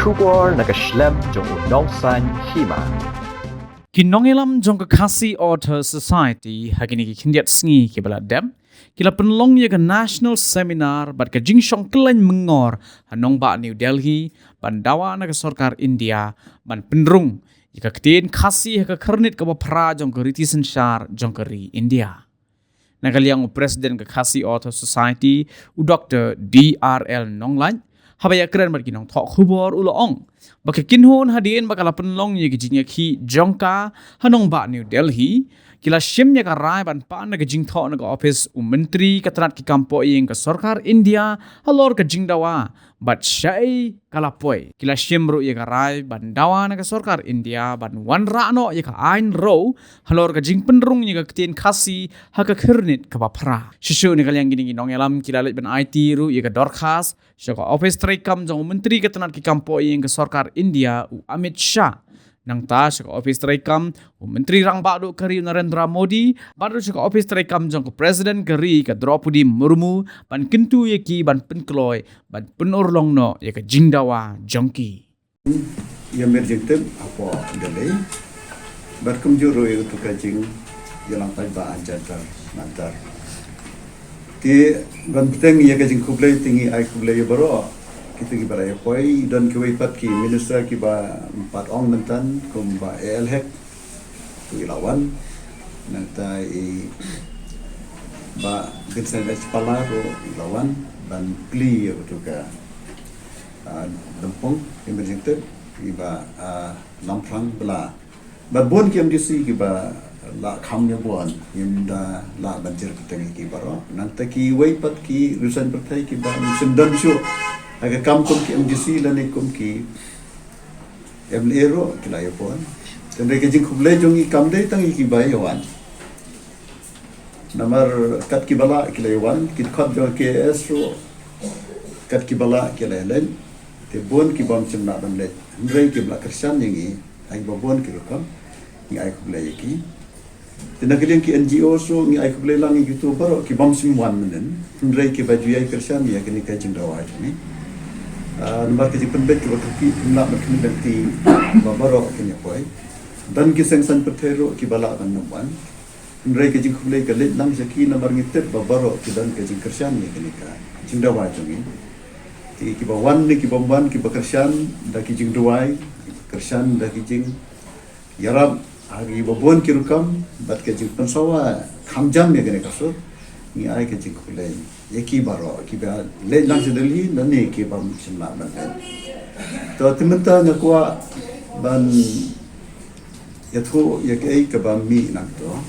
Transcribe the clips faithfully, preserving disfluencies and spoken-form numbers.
Khubor na ka shlem jong u Nongsaiñ Hima. Ki nongïalam jong ka Khasi Author Society ha kine ki khyndiat sngi kiba la dep, ki la pynlong ïa ka National Seminar bad ka jingshong khlaiñ myngor ha nongbah New Delhi ban dawa na ka sorkar India ban pynrung ïa ka ktien Khasi ha ka khyrnit kaba phra jong ka riti synshar jong ka ri India. Na ka liang u President ka Khasi Author Society, u Doctor D R L Nonglait, haba ïakren bad ki nongthoh khubor u la ong ba ka kynhun hadien ba ka la pynlong ïa ka jingïakhih jong ka ha nongbah New Delhi, ki la shim ïa ka rai ban pan na ka jingthoh na ka ophis u Myntri ka tnat ki kam poh ïing ka sorkar India halor ka jingdawa bad shaei ka la poi. Ki la shim ruh ïa ka rai ban dawa na ka sorkar India ban wanrah noh ïa ka aiñ riew halor ka jingpynrung ïa ka ktien Khasi ha ka khyrnit kaba phra. Shisha na ka liang kine ki nongïalam ki la leit ban aiti ruh ïa ka dorkhas sha ka ophis treikam jong u Myntri ka tnat ki kam poh ïing ka sorkar India u Amit Shah. Nangta sha ka ophis treikam u Myntri Rangbah Duh ka ri u Narendra Modi, bad ruh sha ka ophis treikam jong ka President ka ri ka Droupadi Murmu ban kyntu ïa ki ban pynkloi ban pynurlong noh ïa ka jingdawa jong ki. Ïa mir jingtip hapoh Delhi bad kumjuh ruh ïa katu ka jingïalang paidbah ha Jantar Mantar. Te ban bteng ïa ka jingkhublei te ngi ai khublei ïa baroh kito kiba la ïa poi, don kiwei pat ki minister kiba ym pat ong mynta kum Bah A L Hek ruh i la wan, nangta i Bah Vincent H Pala ruh i la wan ban plie ïa katu ka, ah, lympung ïa mir jingtip, i Bah, ah, Lamphrang Bla. Bad bun ki M D C kiba la kham ïa bun, ngim da lah ban jer bteng ïa ki baroh. Nangta kiwei pat ki riew saiñ pyrthei kiba ym shym don shuh ha ka kam kum ki M D C lane kum ki M L A ruh ki la ïa bun. Te hynrei ka jingkhublei jong ngi kam dei tang ïa kiba ïa wan. Namar kat kiba lah ki la ïa wan, ki dkhot jong K A S ruh kat kiba lah ki la ïa leit. Te bun kibym shym lah ban leit, hynrei kiba la kyrshan ïa ngi ha kiba bun ki rukom, ngi ai khublei ïa ki. Te na ka liang ki N G O ruh ngi ai khublei lang ïa kito baroh kibym shym wan mynnin, hynrei kiba ju ïai kyrshan ïa kane ka jingdawa jong ngi. Ah, namar ka jingpynbeit kaba kyrkieh, kim lah ban khmih lynti ba baroh kin ïa poi. Don ki seng saiñ pyrthei ruh kiba lah ban nym wan. Hynrei ka jingkhublei ka leit lang sha ki namar ngi tip ba baroh ki don ka jingkyrshan ïa kane ka jingdawa jong ngi. Te kiba wan ne kibym wan, kiba kyrshan da ki jingduwai, kiba kyrshan da ki jingïarap ha kiba bun ki rukom bad ka jingpynsawa kham jam ïa kane ka sur, ngi ai ka jingkhublei ïa ki baroh kiba leit lang sha Delhi lane kibym shym lah ban leit. To te mynta nga kwah ban ïathuh ïa kaei kaba mih nangto.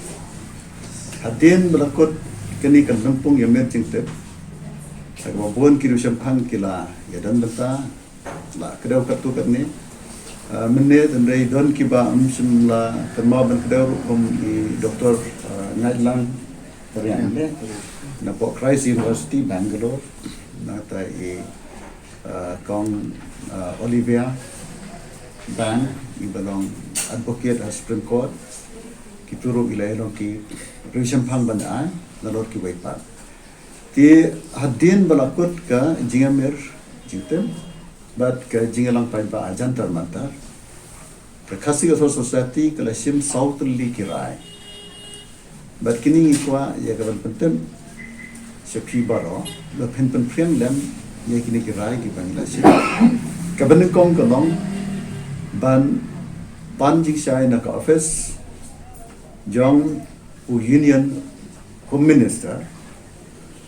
Hadien ba la kut kane ka lympung ïa mir jingtip, ha kaba bun ki riew shemphang ki la ïadon bynta, la kdew katto katne. Ah, mynne hynrei don kiba ym shym la kynmaw ban kdew ruh kum i Doktor, ah, Ngaitlang Riang, napoh Christ University, Bangalore, nangta i, ah, Kong, ah, Olivia Bang, iba long advocate ha Supreme Court, kito ruh ki la ïa long ki riew shemphang ban ai, nalor kiwei pat. Te hadien ba la kut ka jingïamir jingtip bad ka jingïalang paidbah ha Jantar Mantar, ka Khasi Authors Society ka la shim saw tylli ki rai. Bad kine ngi kwah ïa ka ban pyntip sha phi baroh ba phin pynphriang lem ïa kine ki rai kiba ngi la shim. Kaba nyngkong ka long ban pan jingshai na ka office jong u Union Home Minister,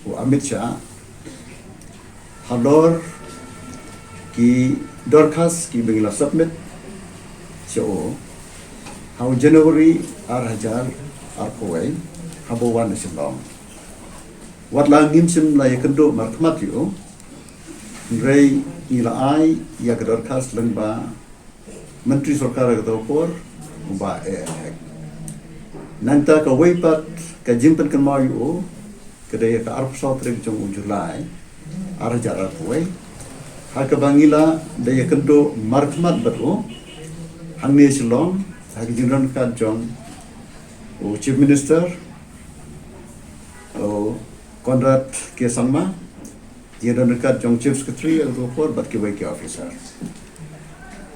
u Amit Shah, halor ki dorkhas kiba ngi la submit sha u ha u January ar hajar arphew wei, haba u wan na Shillong. Wat la ngim shym la ïakynduh markhmat ïa u, hynrei ngi la ai ïa ka dorkhas lyngba Myntri Sorkar ha kato ka por, u Bah A L Hek. Nangta kawei pat ka jingpynkynmaw ïa u ka dei ha ka arphew saw tarik jong u July, ar hajar arphew wei, ha kaba ngi la da ïakynduh markhmat bad u hangne Shillong ha ka jingdon ryngkat jong u Chief Minister, u Conrad K Sangma, jingdon ryngkat jong Chief Secretary ha kato ka por bad kiwei ki officer.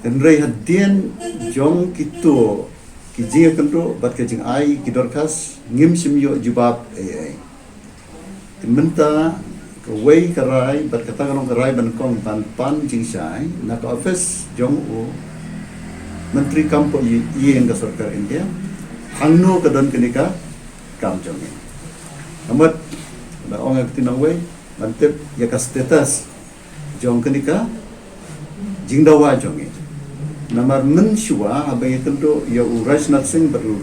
Hynrei hadien jong kito ki jingïakynduh bad ka jingai ki dorkhas, ngim shym ïoh jubab ei ei. Te mynta kawei ka rai bad kata ka long ka rai ba nyngkong ban pan jingshai na ka office jong u Myntri Kam Poh Ïing ka Sorkar India, hangno ka don kane ka kam jong ngi. Ka mut, la ong ïa ka ktien nongwei, ban tip ïa ka status jong kane ka jingdawa jong ngi. Namar mynshuwa haba ngi ïakynduh ïa u Rajnath Singh bad u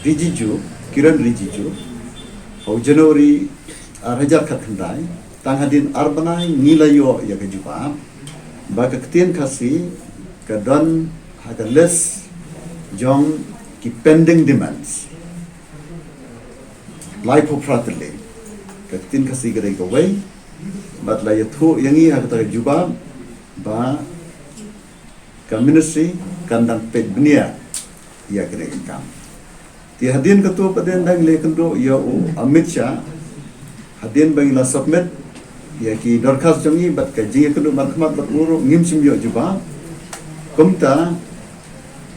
Rijiju, Kiren Rijiju, ha u January ar hajar khatkhyndai, tang hadien ar bnai ngi la ïoh ïa ka jubab ba ka ktien Khasi ka don ha ka list jong ki pending demands. Laiphew phra tylli. Ka ktien Khasi ka dei kawei. Bad la ïathuh ïa ngi ha kata ka jubab ba ka ministry kan dang peit bniah ïa kane ka kam. Te hadien katto pat, hadien ba ngi la ïakynduh ïa u Amit Shah, hadien ba ngi la submit ïa ki dorkhas jong ngi bad ka jingïakynduh markhmat bad u ruh ngim shym ïoh jubab. Kumta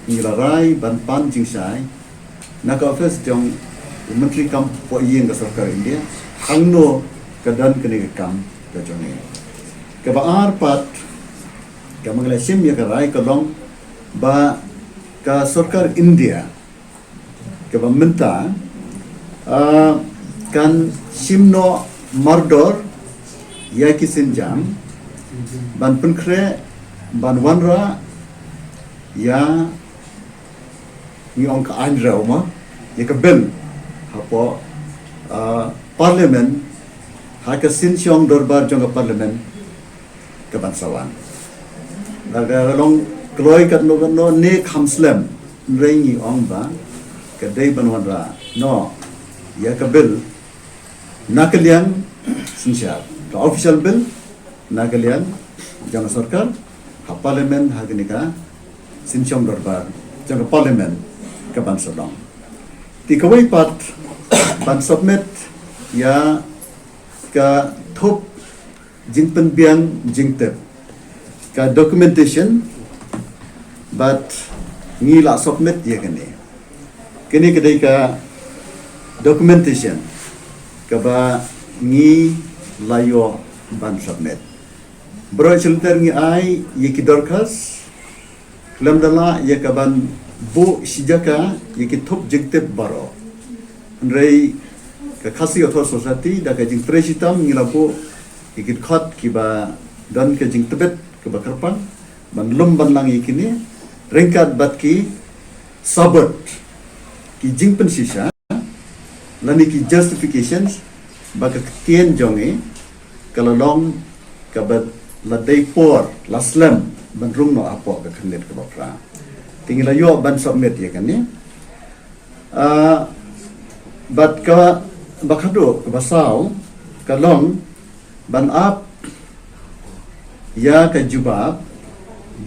ngi la rai ban pan jingshai na ka office jong u Myntri Kam Poh Ïing ka Sorkar India, hangno ka don kane ka kam ka jong ngi. Kaba ar pat, kaba ngi la shim ïa ka rai ka long ba ka Sorkar India kaba mynta, ah, kan shim noh mardor ïa ki sienjam ban pynkhreh, ban wanrah ïa, ngi ong ka aiñ rew ma, ïa ka bill hapoh, ah, Parliament, ha ka synshong dorbar jong ka Parliament ka ban sa wan. Lada ka long kloi katno katno ne kham slem, hynrei ngi ong ba ka dei ban wanrah noh ïa ka bill na ka liang synshar, ka official bill na ka liang jong ka sorkar, ha Parliament, ha kane ka synshong dorbar jong ka Parliament ka ban sa long. Te kawei pat, ban submit ïa ka thup jingpynbiang jingtip, ka documentation, bad ngi la submit ïa kane. Kane ka dei ka documentation kaba ngi la ïoh ban submit. Baroh shi lynter ngi ai ïa ki dorkhas, khlem da lah ïa ka ban buh shi jaka ïa ki thup jingtip baroh. Hynrei ka Khasi Authors' Society, da ka jingtrei shitom, ngi la buh ïa ki dkhot kiba don ka jingtbit kaba kyrpang ban lum ban lang ïa kine, ryngkat bad ki sabut, ki jingpynshisha lane ki justifications ba ka ktien jong ngi ka la long kaba la dei por, la slem ban rung noh hapoh ka khyrnit kaba phra. Te ngi la ïoh ban submit ïa kane. Ah, bad kaba khadduh, kaba saw, ka long ban ap ïa ka jubab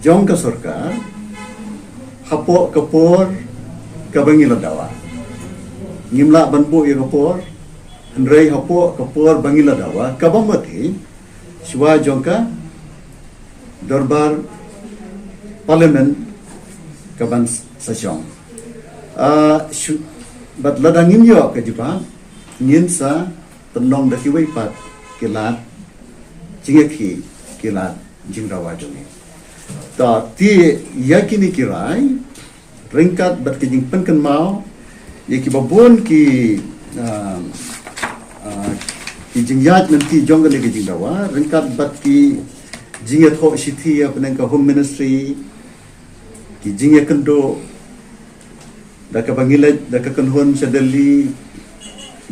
jong ka sorkar hapoh ka por kaba ngi la dawa. Ngim lah ban buh ïa ka por, hynrei hapoh ka por ba ngi la dawa, kaba mut hi shuwa jong ka dorbar Parliament ka ban sa shong. Ah, shu-, bad lada ngim ïoh ka jubab, ngin sa pynlong da kiwei pat ki lad jingïakhih, ki lad jingdawa jong ngi. Ta te ïa kine ki rai, ryngkat bad ki jingpynkynmaw ïa kiba bun ki, ah, ah, ki jingïaid lynti jong kane ka jingdawa, ryngkat bad ki jingïathoh shithi hapdeng ka Home Ministry, ki jingïakynduh da kaba ngi leit da ka kynhun sha Delhi,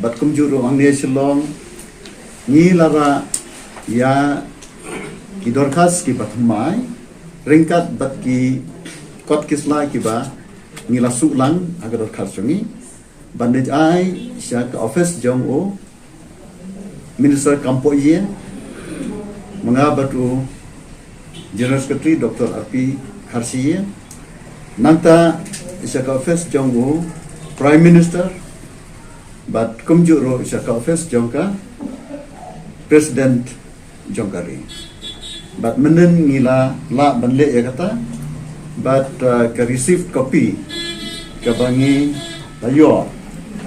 bad kumjuh ruh hangne Shillong, ngi la rah ïa ki dorkhas kiba thymmai, ryngkat bad ki kot ki sla kiba ngi la suh lang ha ka dorkhas jong ngi, ban leit ai sha ka office jong u Minister Kam Pohïing, ma nga bad u General Secretary Doctor R P Kharshiing, nangta sha ka office jong u Prime Minister, bad kumjuh ruh sha ka office jong ka President jong ka ri. Bad mynhynnin ngi la lah ban leh ïa kata, Bad uh, ka received copy kaba ngi la ïoh,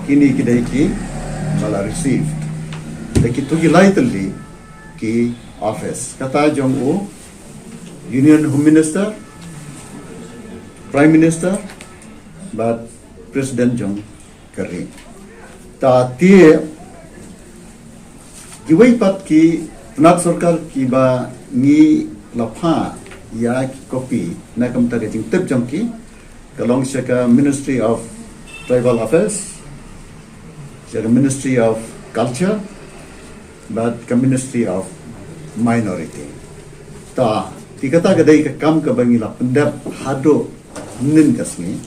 kine ki dei kiba la received da kito ki lai tylli ki office, kata jong u Union Home Minister, Prime Minister bad President jong ka ri. Ta te kiwei pat ki tnat sorkar kiba ngi la phah ïa ki copy na ka bynta ka jingtip jong ki, ka long sha ka Ministry of Tribal Affairs, sha ka Ministry of Culture bad ka Ministry of Minority. Ta te kata ka dei ka kam kaba ngi la pyndep haduh mynnin ka sngi.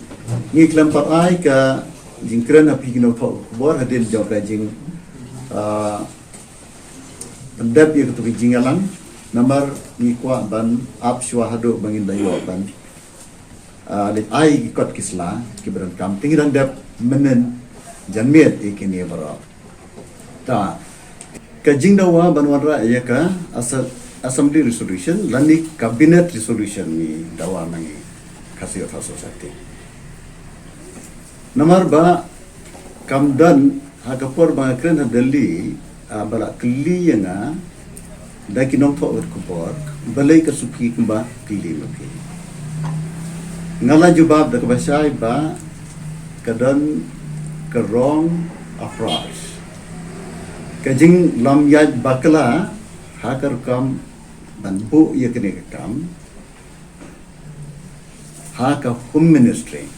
Ngi khlem pat ai ka jingkren ha phi ki nongthoh khubor hadien jong ka jing uh, pyndep ïa kito ki jingïalang, namar ngi kwah ban ap shuwa haduh ba ngin da ïoh ban uh, leit ai ki kot ki sla kiba donkam. Te ngi dang dep mynnin janmiet ïa kine baroh. Ta ka jingdawa ban wanrah ïa ka Assembly Resolution lane Cabinet Resolution ngi dawa na ngi Khasi Authors' Society. Namar ba kam don ha ka por ba nga kren ha Delhi, ba la kylli ïa nga da ki nongthoh khubor, balei ka suki kumba kylli ma ki. Nga la jubab da kaba shai ba ka don ka wrong approach, ka jinglam ïaid bakla ha ka rukom ban buh ïa kane ka kam ha ka Home Ministry.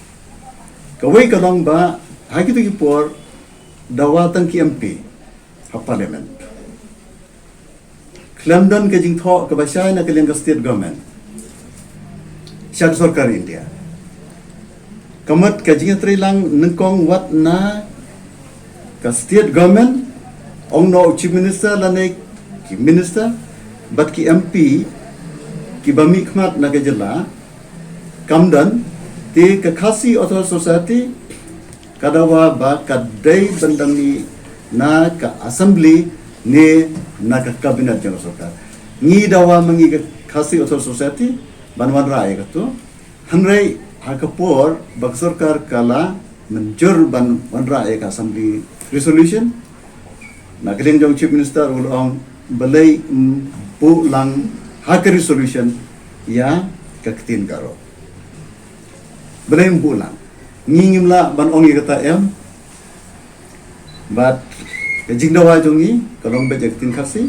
Kawei ka long ba ha kito ki por dawa tang ki M P ha Parliament. Khlem don ka jingthoh kaba shai na ka liang ka state government sha ka sorkar India. Ka mut ka jingïatreilang nyngkong wat na ka state government, ong noh u chief minister lane ki minister bad ki M P kiba mihkhmat na ka jylla. Kam don. Te ka Khasi Authors' Society ka dawa ba ka dei ban da mih na ka Assembly ne na ka Cabinet jong ka sorkar. Ngi dawa ma ngi ka Khasi Authors' Society ban wanrah ïa kato. Hynrei ha ka por ba ka sorkar ka la mynjur ban wanrah ïa ka Assembly Resolution, na ka liang jong chief minister u la ong balei ym buh lang ha ka resolution ïa ka ktien Garo. Balei ym buh lang? Ngi ngim lah ban ong ïa kata em? Bad ka jingdawa jong ngi ka long beit ïa ka ktien Khasi.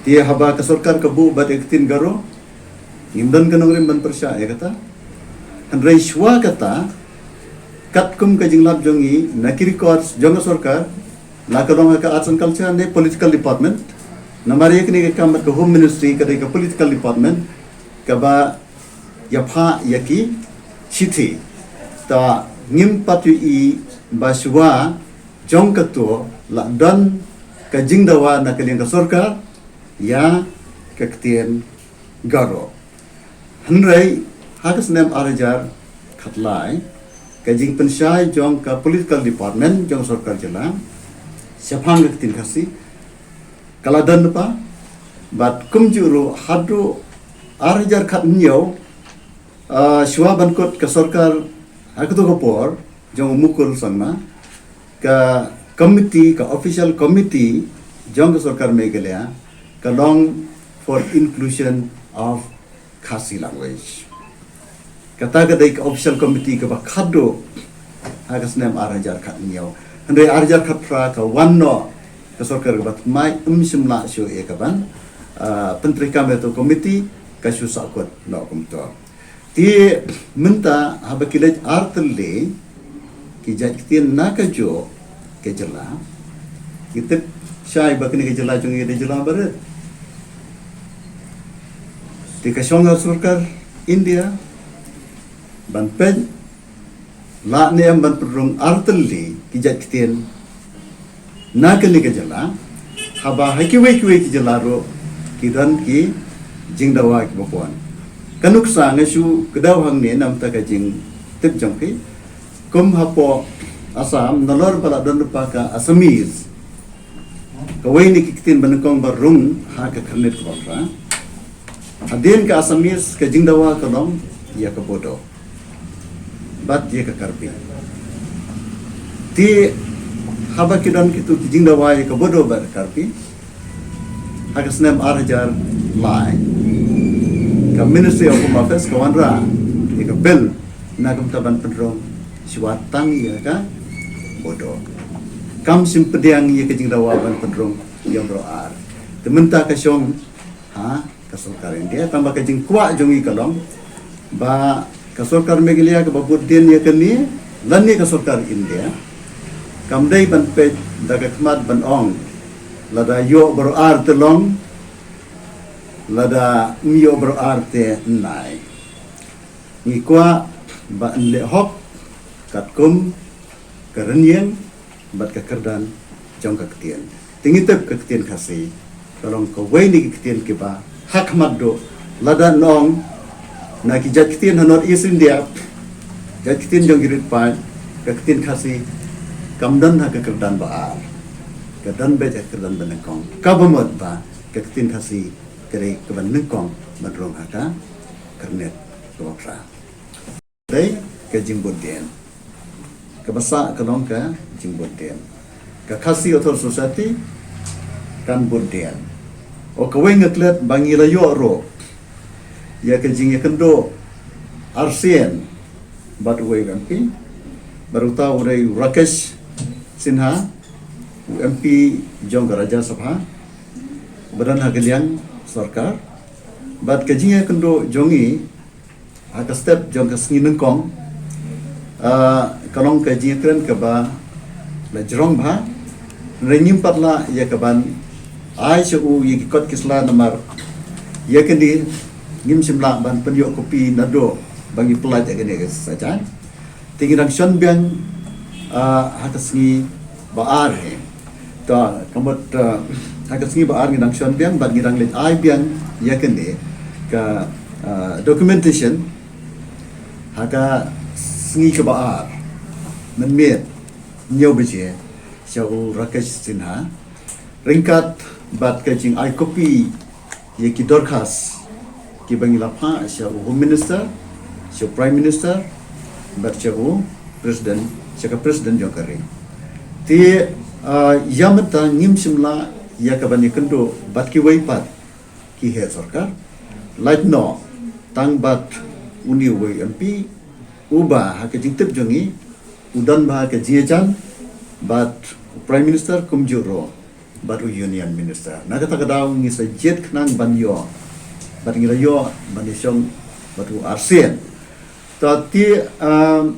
Te haba ka sorkar ka buh bad ïa ka ktien Garo, ngim don ka nongrim ban pyrshah ïa kata. Hynrei shuwa kata, katkum ka jinglap jong ngi na ki records jong ka sorkar, la ka long ha ka Arts and Culture ne Political Department. Namar ïa kane ka kam bad ka Home Ministry ka dei ka Political Department kaba ïa phah ïa ki shithi. Ta ngim pat ïohi ba shuwa jong kato la don ka jingdawa na ka liang ka sorkar ïa ka ktien Garo. Hynrei ha ka snem ar hajar khatlai, ka jingpynshai jong ka Political Department jong ka sorkar jylla shaphang ka ktien Khasi ka la don lypa. Bad kumjuh ruh haduh ar hajar khathynñiew, ah, shuwa ban kut ka sorkar ha kato ka por jong u Mukul Sangma, ka committee, ka official committee jong ka sorkar Meghalaya ka long for inclusion of Khasi language. Kata ka dei ka official committee kaba khadduh ha ka snem ar hajar khathynñiew. Hynrei ar hajar khatphra ka wan noh ka sorkar kaba thymmai, ym shym lah shuh ïa ka ban, ah, pyntreikam ïa kato ka committee, ka shu sahkut noh kumto. Te mynta haba ki leit ar tylli ki jait ktien na kajuh ka jylla, ngi tip shai ba kane ka jylla jong ngi ka dei jylla barit. Te ka shong ha sorkar India ban peit lah ne em ban pynrung ar tylli ki jait ktien na kane ka jylla, haba ha kiwei kiwei ki jylla ruh ki don ki jingdawa kiba bun. Ka nuksa nga shu kdew hangne namar ka jingtip jong phi. Kum hapoh Assam, nalor ba la don lypa ka Assamese, kawei na ki ktien ba nyngkong ba rung ha ka khyrnit kaba phra. Hadien ka Assamese ka jingdawa ka long ïa ka Bodo bad ïa ka Karbi. Te haba ki don kitu ki jingdawa ïa ka Bodo bad ka Karbi, ha ka snem ar hajar lai, ka Ministry of Home Affairs ka wanrah ïa ka bill na ka bynta ban pynrung shuwa tang ïa ka Bodo. Kam shym pdiang ïa ka jingdawa ban pynrung ïa u baroh ar. Te mynta ka shong ha ka sorkar India, tangba ka jingkwah jong ngi ka long ba ka sorkar Meghalaya kaba bud dien ïa kane lane ka sorkar India kam dei ban peit da ka khmat ban ong lada ïoh baroh ar te long, lada ym ïoh baroh ar te nai. Ngi kwah ba yn leh hok katkum ka rynïeng bad ka kyrdan jong ka ktien. Te ngi tip ka ktien Khasi ka long kawei na ki ktien kiba ha khmat duh, lada nong na ki jait ktien ha North East India, jait ktien jong ki rit paid, ka ktien Khasi kam don ha ka kyrdan ba ar, ka don beit ha ka kyrdan ba nyngkong. Kaba mut ba ka ktien Khasi ka dei kaba nyngkong ban rung ha ka kyrnet kaba phra. Dei ka jingbud dien. Kaba sah ka long ka jingbud dien. Ka Khasi Authors Society kan bud dien. O kawei nga klet ba ngi la ïoh ruh ïa ka jingïakynduh arsien bad uwei u M P, bad uta u dei u Rakesh Sinha, u M P jong ka Rajya Sabha ba don ha ka liang sorkar. Bad ka jingïakynduh jong ngi ha ka step jong ka sngi nyngkong, ah, ka long ka jingïakren kaba la jrong bha. Hynrei ngim pat lah ïa ka ban ai sha u ïa ki kot ki sla namar ïa kane ngim shym lah ban pynïoh kopi naduh ba ngi pynlait ïa kane ka sa jan. Te ngi dang shon biang, ah, ha ka sngi ba ar hi. Ta ka mut, ah, ha ka sngi ba ar ngi dang shon biang bad ngi dang leit ai biang ïa kane ka, ah, documentation ha ka sngi kaba ar mynmiet hynñiew baje sha u Rakesh Sinha. Ryngkat bad ka jingai kopi ïa ki dorkhas kiba ngi la phah sha u Home Minister, sha u Prime Minister, bad sha u President, sha ka President jong ka ri. Te, ah, ïa mynta ngim shym lah ïa ka ban ïakynduh bad kiwei pat ki heh sorkar. Lait noh tang bad une uwei u M P uba ha ka jingtip jong ngi u don bha ka jingïajan bad u Prime Minister kumjuh ruh bad u Union Minister. Na kata ka daw ngi sa jied khnang ban ïoh bad ngi la ïoh ban ïashong bad u arsien. Ta te, um,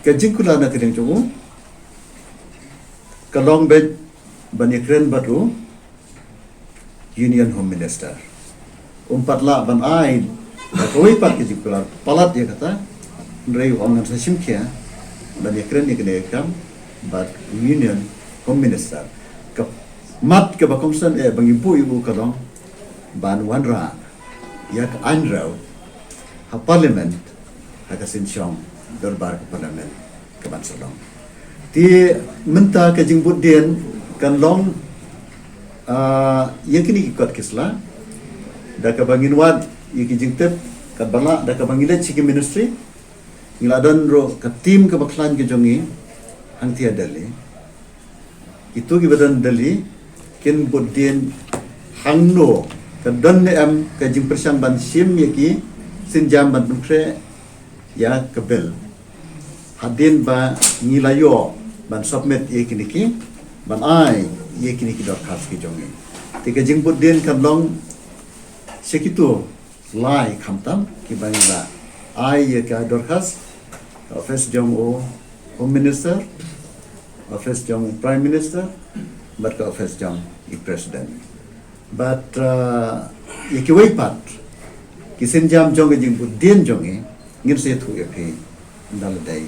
ka jingkular na ka liang jong u ka long beit ban ïakren bad u Union Home Minister. Um pat lah ban ai da kawei pat ka jingkular palat ïa kata, hynrei u ong ngan sa shim khia ban ïakren ïa kane ka kam bad Union Home Minister. Ka mat kaba kongsan eh ba ngi buh ïa u ka long ban wanrah ïa ka aiñrew ha Parliament ha ka synshong dorbar ka Parliament ka ban sa long. Te mynta ka jingbud dien kan long, ah, ïa kine ki kot ki sla da kaba ngin wad ïa ki jingtip katba lah da kaba ngi leit sha ki ministry. Ngi la don ruh ka team kaba khlaiñ ka jong ngi hangtei ha Delhi. Kito kiba don Delhi kin bud dien hangno ka don ne em ka jingpyrshang ban shim ïa ki sienjam ban pynkhreh ïa ka bill hadien ba ngi la ïoh ban submit ïa kine ki, ban ai ïa kine ki dorkhas ki jong ngi. Te ka jingbud dien kan long sha kito lai khamtam kiba ngi la ai ïa ka dorkhas, ka office jong u Home Minister, office jong u Prime Minister bad ka office jong i President. Bad, uh, ïa kiwei pat ki sienjam jong ka jingbud dien jong ngi ngin sa ïathuh ïa phi ynda la dei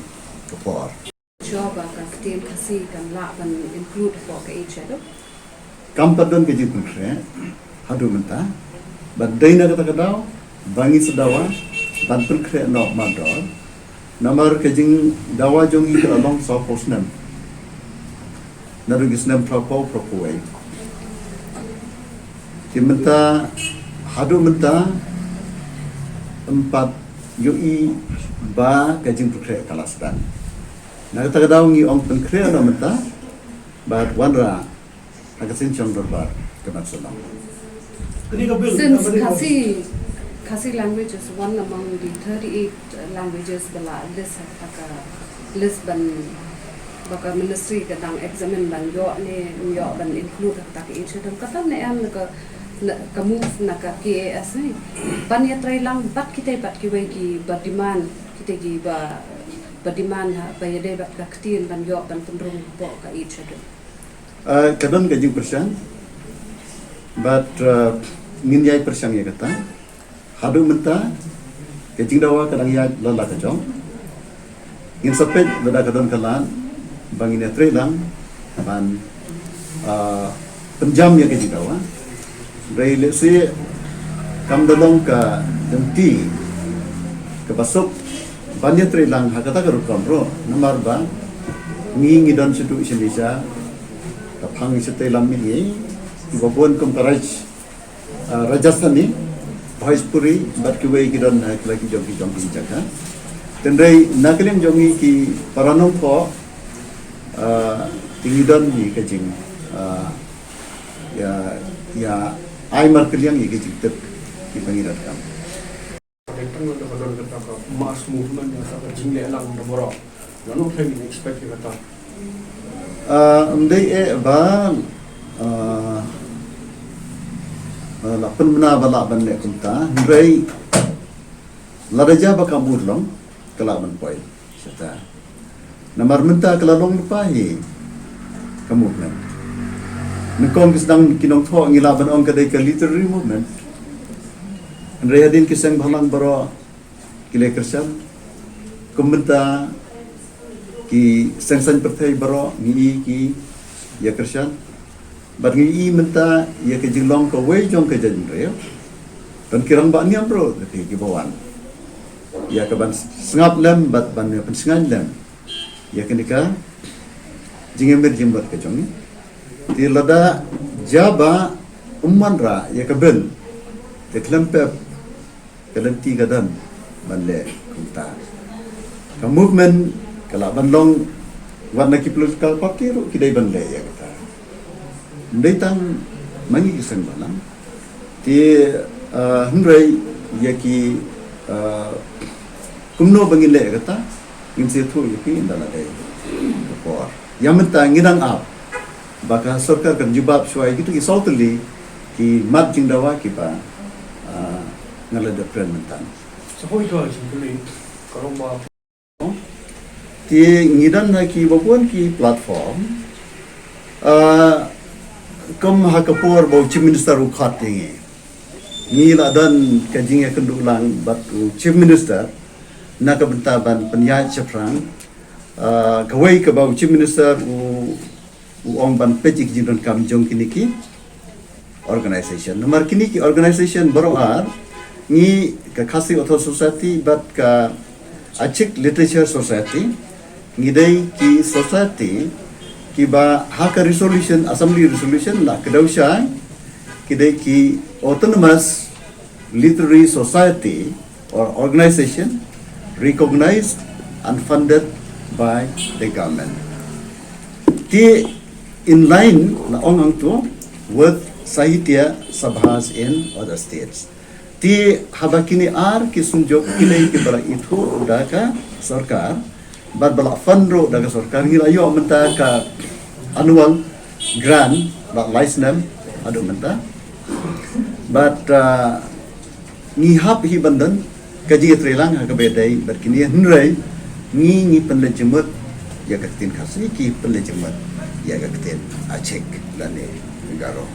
ka por. Sure ba ka ktien Khasi kan lah ban include hapoh ka Eighth Schedule? Kam pat don ka jingpynkhreh haduh mynta. Bad dei na kata ka daw ba ngi sa dawa ban pynkhreh noh mardor. Namar ka jingdawa jong ngi ka la long sawphew snem. Naduh ki snem phraphew, phraphew wei. Te mynta, haduh mynta, Pat ïohi ba ka jingpynkhreh ka la sdang. Na kata ka daw ngi ong pynkhreh na mynta bad wanrah ha ka sien shong dorbar ka mat sdang. Since Khasi, Khasi language is one among the thirty-eight languages ba la list ha ka list ban ba ka ministry ka dang examine ban ïoh ne ym ïoh ban include ha kata ka eighth schedule. Kata ne em na ka, na ka move na ka K A S ne ban ïatrei lang bad kita bad kiwei ki ba demand, kita ki ba, ba demand ha, ba ïadei bad ka ktien ban ïoh ban pynrung hapoh ka eighth schedule. Ah, ka don ka jingpyrshang bad, ah, ngin ïai pyrshang ïa kata. Haduh mynta ka jingdawa ka dang ïaid la la ka jong. Ngin sa peit lada ka don ka lad ba ngin ïatrei lang ban, ah, pynjam ïa ka jingdawa. Hynrei lehse kam da long ka lynti kaba suk ban ïatrei lang ha kata ka rukom ruh, namar ba ngi ngi don sha tu sha nisa ka phang shatei lam mihngi kiba bun kum ka Raj, ah, Rajasthani, Bhojpuri bad kiwei ki don, ah, ki la ki jong ki jong ki jaka. Hynrei na ka liang jong ngi ki para nongthoh, ah, te ngi don ngi ka jing, ah, ïa, ïa ai markylliang ïa ka jingtip kiba ngi donkam. Ka dei tang da ka don kata ka mass movement ïa kata ka jingleh lang da baroh. Lano phi expect ïa kata? Ah, ym dei eh ba, ah, ah, la pynbna ba lah ban leh kumta, hynrei lada jia ba ka mut long ka lah ban poi. Shata. Namar mynta ka la long lypa hi ka movement. Nyngkong ki sdang ki nongthoh ngi lah ban ong ka dei ka literary movement. Hynrei hadien ki seng bhalang baroh ki la kyrshan. Kum mynta ki seng saiñ pyrthei baroh ngi i ki ïa kyrshan. Bad ngi i mynta ïa ka jinglong kawei jong ka jaitbynriew. Don ki rangbah niam ruh da ki kiba wan ïa ka ban sngap lem bad ban ïa pynsngain lem ïa kane ka jingïamir jingmut ka jong ngi. Te lada jia ba ym wanrah ïa ka bill, te khlem pep ka lynti ka don ban leh kumta. Ka movement ka lah ban long wat na ki political party ruh ki dei ban leh ïa kata. Ym dei tang ma ngi ki seng bhalang. Te, ah, hynrei ïa ki, ah, kumno ba ngin leh ïa kata ngin sa ïathuh ïa phi ynda la dei ka por. Ïa mynta ngi dang ap ba ka sorkar kan jubab shuwa ïa kitu ki saw tylli ki mat jingdawa kiba, ah, nga la dep kren mynta. Sa hoi ka jingkylli ka long ba Te ngi don ha kiba bun ki platform, ah, kum ha ka por ba u Chief Minister u khot ïa ngi. Ngi la don ka jingïakynduh lang bad u Chief Minister na ka bynta ban pynïaid shaphrang, ah, kawei kaba u Chief Minister u u ong ban peit ïa ki jingdonkam jong kine ki organization. Namar kine ki organization baroh ar, ngi ka Khasi Author Society bad ka Achik Literature Society, ngi dei ki society kiba ha ka resolution, assembly resolution la kdew shai, ki dei ki autonomous literary society or organization recognized and funded by the government. Te in line la ong hangto with Sahitya Sabhas in other states. Te haba kine ar ki synjuk ki dei kiba la ithuh da ka sorkar, bad ba la fund ruh da ka sorkar, ngi la ïoh mynta ka annual grant ba lai snem haduh mynta. Bad, ah, ngi hap hi ban don ka jingïatreilang ha kaba ïadei bad kine, hynrei ngi ngi pynleit jingmut ïa ka ktien Khasi, ki pynleit jingmut ïa ka ktien Achik lane Garo.